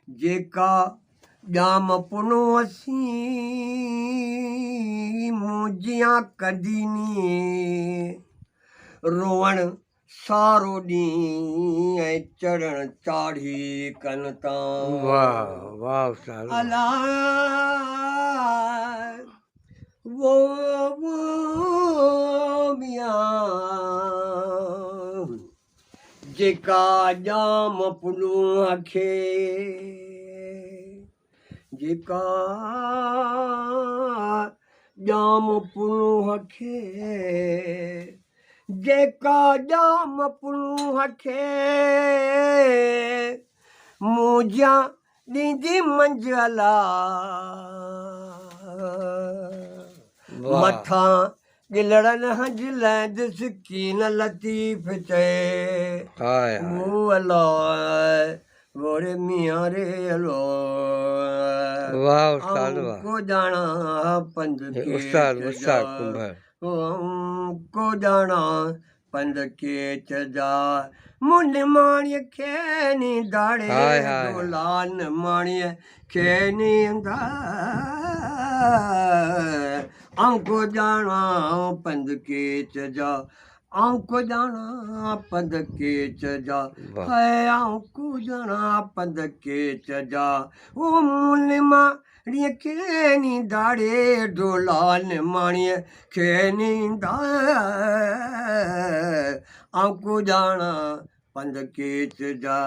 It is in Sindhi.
جيڪا ڄام پنهون سين مون جيان ڪندي ني. روئڻ سارو ڏينهن ۽ چڙهڻ چاڙهي ڪن تان. واھ واھ استاد واھ. الا وو وو ميان جيڪا ڄام پنهون کي جيڪا ڄام پنهون کي جيڪا ڄام پنهون کي مون جيان ڏيندي منجهه الا مٿان ڳلڙن هنج لهندس ڪين لطيف چئي او الا ووڙي ميان ري الو واھ استاد آئون واھ ڪو ڄاڻان پنڌ استاد ڪيچ مشتاق جا ڪنڀر آئون ڪو ڄاڻان پنڌ ڪيچ جا مون نماڻيء کي نينداڙي هاء هاء هاء. ڍولا نماڻيء کي نيندا آئون ڪو ڄاڻان پنڌ ڪيچ جا آئون ڪو ڄاڻان پنڌ ڪيچ جا واھ. هاء آئون ڪو ڄاڻان پنڌ ڪيچ جا او مون نماڻيء کي نينداڙي ڍولا نماڻيء کي نيندا آئون ڪو ڄاڻان پنڌ ڪيچ جا.